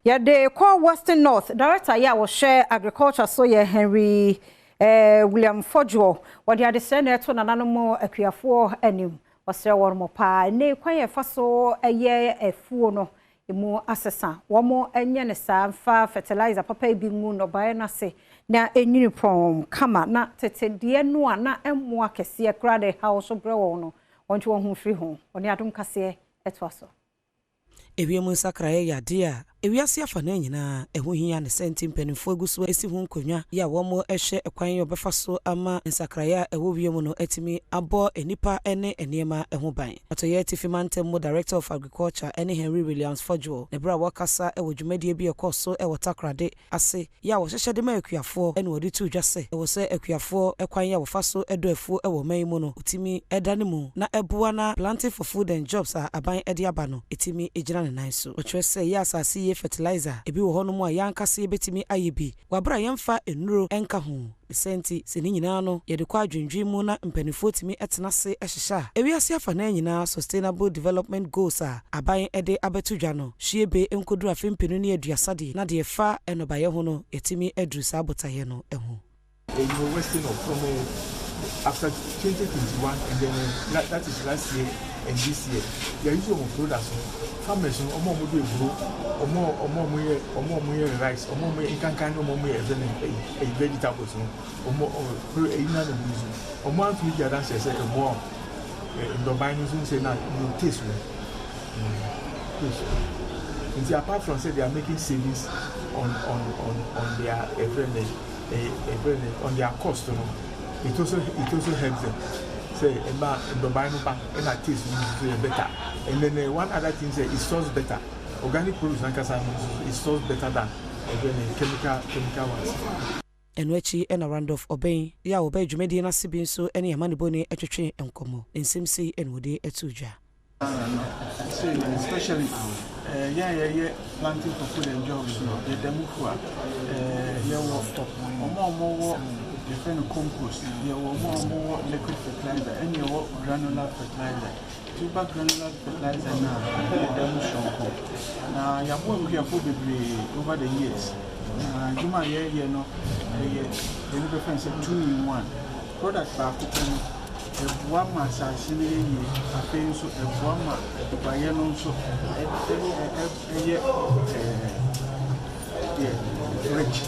Yɛde kɔ Western North, Director yi a wɔhwɛ agriculture so yɛ Henry William Fodjour. Wɔde adesrɛ na ɛto nananom akuafoɔ anim. Wɔsrɛ wɔn mo paa ne kwan yɛfa so ɛyɛ afuo no emu asesa. Wɔn nyɛ ne saa mfa fertilizer papa bi ngu nnɔbaeɛ no ase na ɛnyini prɔm kama, na tete deɛ no a na ɛmmoa kɛseɛ koraa de haw so brɛ wɔn no, wɔn nso wɔn ho firi ho. Wɔne Adom Kaseɛ ɛtoa so. Ewiem nsakraeɛ yɛ adeɛ a ewiase afa no nyinaa ɛho hia ne sɛ nti mpanimfoɔ gu so esi ho nkonnwa yi a wɔn hwɛ kwan a wɔbɛfa so ama nsakraeɛ a ɛwɔ wiem no atumi abɔ nnipa ne nneɛma ho ban. Atɔyɛ Atifi Mantam mu Director of Agriculture ne Henry Williams Fodjour na berɛ a wɔkasa wɔ dwumadie bi a ɛkɔɔ so wɔ Takorade ase yɛ a wɔhyehyɛ de ma akuafoɔ, ɛna wɔde to dwa sɛ ɛwɔ sɛ akuafoɔ kwan a wɔfa so dɔ afuo wɔ ɔman yi mu no wɔtumi ɛda ne mu na ɛboa na Planting for Food and Jobs a aban de aba no ɛtumi gyina ne nan so. Wɔkyerɛ sɛ yɛ asase yie fertilizer ebi wɔ hɔnom a yɛankasa yɛbɛtumi ayɛ bi wɔ abere a yɛmfa nnuro nka ho. Ne sɛ nti sɛ ne nyinaa no yɛde kɔ adwendwen mu na mpanimfoɔ tumi tena ase hyehyɛ a, ewiase afa nan nyinaa Sustainable Development Goals a aban de abɛto dwa no hwie be nkoduru afe 2030 deɛ, na deɛ fa nnɔbaeɛ ho no yɛtumi aduru saa botaeɛ no ho. Western of from after 2021 and then that is last year and this year, they are using our products no. Farmers no, ɔmo a ɔmo do eburo, ɔmo a ɔmo yɛ rice, ɔmo a ɔmo yɛ nkankan ne ɔmo a ɔmo yɛ ɛfɛ no ɛyi vegetables no, ɔmo ɔmo ɛyi na na ɔmo use. Ɔmo atumi di adanseɛ sɛ ɛboa ndɔban no nso sɛ na no taste no taste. Nti apart from say they are making savings on their ɛfɛ no ɛfɛ no on their cost no, it also helps them say ɛma ndɔban no ba ɛna taste no nso yɛ better. And then one other thing say it stores better. Organic produce nankasa no nso, it stores better than ɛfɛ no chemical ones. Ɛno akyi ɛna Randolph Ɔbɛn yɛ a wɔbɛyɛ dwumadie no ase bi nso ne amanebɔni atwetwe nkɔmmɔ. Nsɛm sei ɛna wɔde ato dwa. Especially yɛn a yɛyɛ Planting for Food and Jobs no, yɛda mu fo a yɛwɔ ɔmo a ɔmowɔ yɛfrɛ no compost, yɛwɔ ɔmo a ɔmowɔ liquid fertilizer, ɛne yɛwɔ granular fertilizer. Nti woba granular fertilizer no a, yɛda mu soronko na yɛaboa akuafoɔ bebree over the years. Na adwuma a yɛreyɛ no, ɛyɛ deɛ no bɛfrɛ no sɛ two in one product. Baako pɛ no ɛboa ma asase no yɛ yie, afei nso ɛboa ma adɔbaeɛ no nso ɛyɛ deɛ rich.